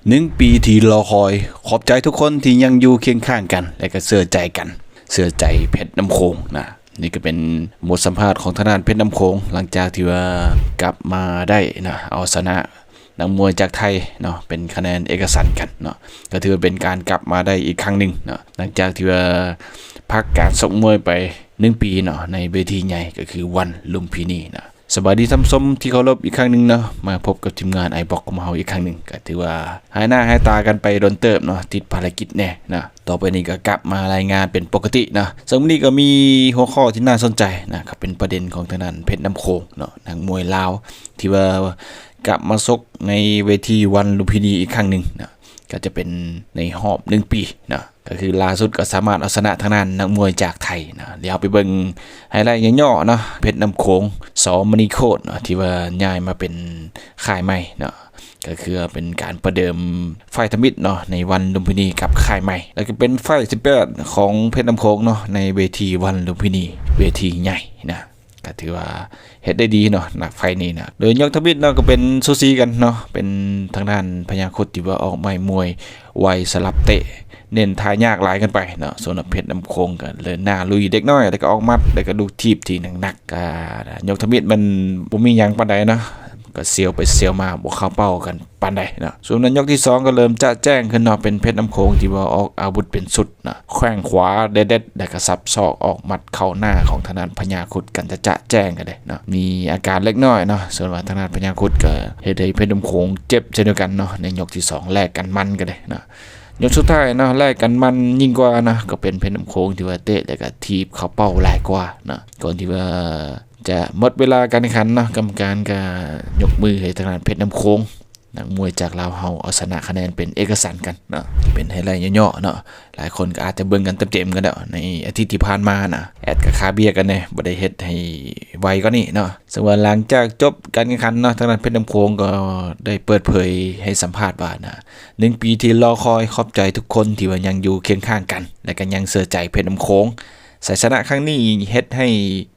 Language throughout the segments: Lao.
ໜຶ່ງປີທີ່ລໍຄອຍ ຂອບໃຈທຸກຄົນທີ່ຍັງຢູ່ຄຽງຂ້າງກັນ ແລະກໍເຊື່ອໃຈກັນ ເຊື່ອໃຈເພັດນ້ຳໂຂງນະ. ນີ້ກໍເປັນບົດສຳພາດຂອງທາງດ້ານເພັດນ້ຳໂຂງ ຫຼັງຈາກທີ່ວ່າກັບມາໄດ້ນະ ເອົາຊະນະນັກມວຍຈາກໄທເນາະ ເປັນຄະແນນເອກະສັນກັນເນາະ. ກໍຖືວ່າເປັນການກັບມາໄດ້ອີກຄັ້ງໜຶ່ງເນາະ ຫຼັງຈາກທີ່ວ່າພັກການຊົກມວຍໄປໜຶ່ງປີເນາະ ໃນເວທີໃຫຍ່ກໍຄືວັນລຸມພິນີນະ. ສະບາຍດີທ່ານຜູ້ຊົມທີ່ເຄົາລົບອີກຄັ້ງໜຶ່ງເນາະ ມາພົບກັບທີມງານໄອບັອກຂອງເຮົາອີກຄັ້ງໜຶ່ງ. ກໍຖືວ່າຫາຍໜ້າຫາຍຕາກັນໄປດົນເຕີບເນາະ ຕິດພາລະກິດແດ່ເນາະ. ຕໍ່ໄປນີ້ກໍກັບມາລາຍງານເປັນປົກກະຕິເນາະ ເຊິ່ງມື້ນີ້ກໍມີຫົວຂໍ້ທີ່ໜ້າສົນໃຈນະ ກໍເປັນປະເດັນຂອງທາງດ້ານເພັດນ້ຳໂຂງເນາະ ນັກມວຍລາວທີ່ວ່າກັບມາຊົກໃນເວທີວັນລຸມພິນີອີກຄັ້ງໜຶ່ງເນາະ ກໍຈະເປັນໃນຮອບໜຶ່ງປີເນາະ. ກໍຄືລ່າສຸດກໍສາມາດເອົາຊະນະທາງດ້ານນັກມວຍຈາກໄທເນາະ. ດຽວເຮົາໄປເບິ່ງໄຮໄລຫຍໍ້ໆເນາະ ເພັດນ້ຳໂຂງ ສ ມະນີໂຄດເນາະ ທີ່ວ່າຍ້າຍມາເປັນຄ້າຍໃໝ່ເນາະ ກໍຄືເປັນການປະເດີມໄຟທຳອິດເນາະ ໃນວັນລຸມພິນີກັບຄ້າຍໃໝ່ ແລ້ວກໍເປັນໄຟທີແປດຂອງເພັດນ້ຳໂຂງເນາະ ໃນເວທີວັນລຸມພິນີ ເວທີໃຫຍ່ນະ. ກໍຖືວ່າເຮັດໄດ້ດີເນາະ ນະ ໄຟນີ້ນະ. ໂດຍຍົກທຳອິດເນາະ ກໍເປັນສູສີກັນເນາະ ເປັນທາງດ້ານພະຍາຄຸດທີ່ວ່າອອກໄມ້ມວຍໄວສະຫຼັບເຕະ ເນັ້ນທ່າຍາກຫຼາຍເກີນໄປເນາະ. ສ່ວນເພັດນ້ຳໂຂງກໍເລີນໜ້າລຸຍເດັກນ້ອຍ ແລ້ວກໍອອກໝັດ ແລ້ວກໍລູກຖີບທີ່ໜັກໆ. ກໍຍົກທຳອິດມັນບໍ່ມີຫຍັງປານໃດເນາະ ກໍສຽວໄປສຽວມາ ບໍ່ເຂົ້າເປົ້າກັນປານໃດເນາະ. ສ່ວນໃນຍົກທີສອງກໍເລີ່ມຈະແຈ້ງຂຶ້ນເນາະ ເປັນເພັດນ້ຳໂຂງທີ່ວ່າອອກອາວຸດເປັນຊຸດ ນະ ແຂ້ງຂວາເດັດໆ ແລ້ວກໍສັບສອກອອກໝັດເຂົ້າໜ້າຂອງທາງດ້ານພະຍາຄຸດກັນຈະຈະແຈ້ງກັນເດ້ເນາະ. ມີອາການເລັກນ້ອຍເນາະ ສ່ວນວ່າທາງດ້ານພະຍາຄຸດກໍເຮັດໃຫ້ເພັດນ້ຳໂຂງເຈັບເຊັ່ນດຽວກັນເນາະ. ໃນຍົກທີສອງແລກກັນມັນກັນເດ້ເນາະ. ຍົກສຸດທ້າຍເນາະ ແລກກັນມັນຍິ່ງກວ່າເນາະ ກໍເປັນເພັດນ້ຳໂຂງທີ່ວ່າເຕະແລ້ວກໍຖີບເຂົ້າເປົ້າຫຼາຍກວ່າເນາະ. ກ່ອນທີ່ວ່າຈະໝົດເວລາການແຂ່ງຂັນເນາະ ກຳມະການກໍຍົກມືໃຫ້ທາງດ້ານເພັດນ້ຳໂຂງ ນັກມວຍຈາກລາວເຮົາເອົາຊະນະຄະແນນເປັນເອກະສັນກັນເນາະ. ເປັນໄຮໄລຫຍໍ້ໆເນາະ ຫຼາຍຄົນກໍອາດຈະເບິ່ງກັນເຕັມໆກັນແລ້ວ ໃນອາທິດທີ່ຜ່ານມານະ. ແອດກໍຄາເບຍກັນແດ່ ບໍ່ໄດ້ເຮັດໃຫ້ໄວກວ່ານີ້ເນາະ. ເຊິ່ງວ່າຫຼັງຈາກຈົບການແຂ່ງຂັນເນາະ ທາງດ້ານເພັດນ້ຳໂຂງກໍໄດ້ເປີດເຜີຍໃຫ້ສຳພາດວ່ານະ ໜຶ່ງປີທີ່ລໍຄອຍ ຂອບໃຈທຸກຄົນທີ່ວ່າຍັງຢູ່ຄຽງຂ້າງກັນ ແລະກໍຍັງເຊື່ອໃຈເພັດນ້ຳໂຂງ. ໄຊຊະນະຄັ້ງນີ້ເຮັດໃຫ້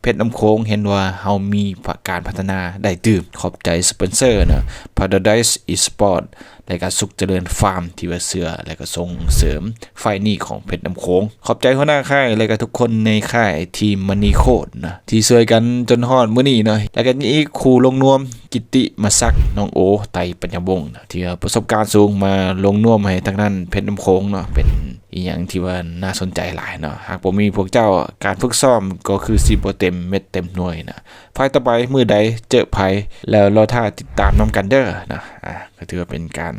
ເພັດນ້ຳໂຂງເຫັນວ່າເຮົາມີການພັດທະນາໄດ້ຕື່ມ. ຂອບໃຈສະປອນເຊີເນາະ Paradise Esport ແລະກະສຸກຈະເລີນຟາມ ທີ່ວ່າເຊື່ອ ແລະກະສົ່ງເສີມໄຟນີ້ຂອງເພັດນ້ຳໂຂງ. ຂອບໃຈຫົວໜ້າຄ້າຍ ແລະກະທຸກຄົນໃນຄ້າຍທີມມະນີໂຄດນະ ທີ່ຊ່ວຍກັນຈົນຮອດມື້ນີ້ເນາະ. ແລະກະມີອີກຄູ່ລົງນວມ ກິດຕິມະສັກ ນ້ອງໂອ ໄຕປັນຍາວົງນະ ທີ່ວ່າປະສົບການສູງ ມາລົງນວມໃຫ້ທາງດ້ານເພັດນ້ຳໂຂງເນາະ ເປັນ ອີ່ຫຍັງທີ່ວ່າໜ້າສົນໃຈຫຼາຍເນາະ. ຫາກບໍ່ມີພວກເຈົ້າ ການຝຶກຊ້ອມກໍຄືຊິບໍ່ເຕັມເມັດເຕັມໜ່ວຍນະ. ໄຟຕໍ່ໄປມື້ໃດເຈີໃຜ ແລ້ວລໍຖ້າຕິດຕາມນຳກັນເດີນະ. ອາ ກໍຖືວ່າເປັນການ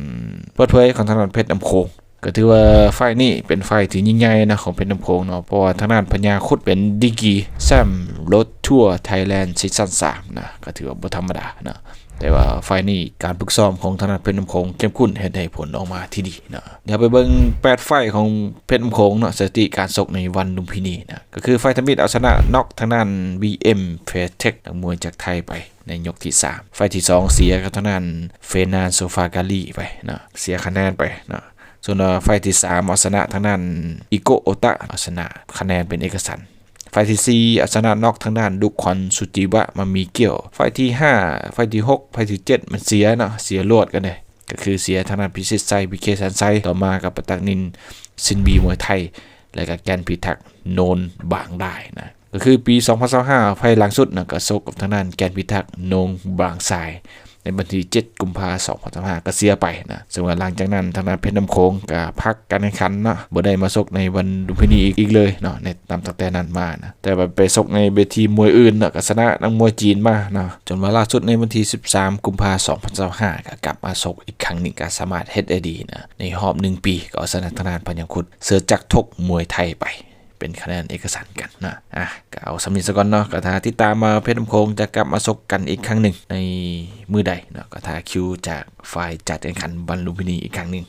ເປີດເຜີຍຂອງທາງດ້ານເພັດນ້ຳໂຂງ. ກໍຖືວ່າໄຟນີ້ເປັນໄຟທີ່ຍິ່ງໃຫຍ່ນະ ຂອງເພັດນ້ຳໂຂງເນາະ ເພາະວ່າທາງດ້ານພະຍາຄຸດເປັນດີກຣີແຊ້ມໂຣດທົວໄທແລນຊີຊັນສາມນະ ກໍຖືວ່າບໍ່ທຳມະດານະ. ແຕ່ວ່າໄຟນີ້ການຝຶກຊ້ອມຂອງທາງດ້ານເພັດນ້ຳໂຂງເຂັ້ມຂຸ້ນ ເຮັດໃຫ້ຜົນອອກມາທີ່ດີເນາະ. ດຽວໄປເບິ່ງແປດໄຟຂອງເພັດນ້ຳໂຂງເນາະ ສະຖິຕິການຊົກໃນວັນລຸມພິນີນະ ກໍຄືໄຟທຳອິດເອົາຊະນະນັອກທາງດ້ານ ວີເອັມ ເຟເທັກ ນັກມວຍຈາກໄທໄປໃນຍົກທີສາມ. ໄຟທີສອງເສຍກັບທາງດ້ານ ເຟນານໂຊຟາກາລີໄປເນາະ ເສຍຄະແນນໄປເນາະ. ສ່ວນວ່າໄຟທີສາມເອົາຊະນະທາງດ້ານ ອີໂກະ ໂອຕະ ເອົາຊະນະຄະແນນເປັນເອກະສັນ. ໄຟທີສີ່ເອົາຊະນະນັອກທາງດ້ານ ດຸຄອນ ສຸຈິວະ ມາມີກຽວ. ໄຟທີຫ້າ ໄຟທີຫົກ ໄຟທີເຈັດ ມັນເສຍເນາະ ເສຍລວດກັນເດ້ ກໍຄືເສຍທາງດ້ານພິຊິດໄຊ ວີເຄ ແສນໄຊ ຕໍ່ມາກັບປະຕັກນິນ ຊິນບີມວຍໄທ ແລະກະແກ່ນພິທັກ ໂນນບາງດາຍນະ. ກໍຄືປີສອງພັນຊາວຫ້າ ໄຟຫຼັງສຸດນະ ກໍຊົກກັບທາງດ້ານແກ່ນພິທັກ ໂນນບາງຊາຍ ໃນວັນທີເຈັດ ກຸມພາ ສອງພັນຊາວຫ້າ ກໍເສຍໄປນະ. ເຊິ່ງວ່າຫຼັງຈາກນັ້ນ ທາງດ້ານເພັດນ້ຳໂຂງກໍພັກການແຂ່ງຂັນເນາະ ບໍ່ໄດ້ມາຊົກໃນວັນລຸມພິນີອີກເລີຍເນາະ ໃນ ນັບຕັ້ງແຕ່ນັ້ນມານະ. ແຕ່ວ່າໄປຊົກໃນເວທີມວຍອື່ນເນາະ ກໍຊະນະນັກມວຍຈີນມາເນາະ ຈົນວ່າລ່າສຸດໃນວັນທີສິບສາມ ກຸມພາ ສອງພັນຊາວຫ້າ ກໍກັບມາຊົກອີກຄັ້ງໜຶ່ງ ກໍສາມາດເຮັດໄດ້ດີນະ ໃນຮອບໜຶ່ງປີ ກໍເອົາຊະນະທາງດ້ານພະຍາຄຸດ ເສືອຈັກທົກມວຍໄທໄປ ເປັນຄະແນນເອກະສັນກັນນະ. ອາ ກໍເອົາສ່ຳນີ້ສາກ່ອນເນາະ ກໍຖ້າຕິດຕາມວ່າເພັດນ້ຳໂຂງຈະກັບມາຊົກກັນອີກຄັ້ງໜຶ່ງໃນມື້ໃດເນາະ ກໍຖ້າຄິວຈາກຝ່າຍຈັດການແຂ່ງຂັນວັນລຸມພິນີອີກຄັ້ງໜຶ່ງ.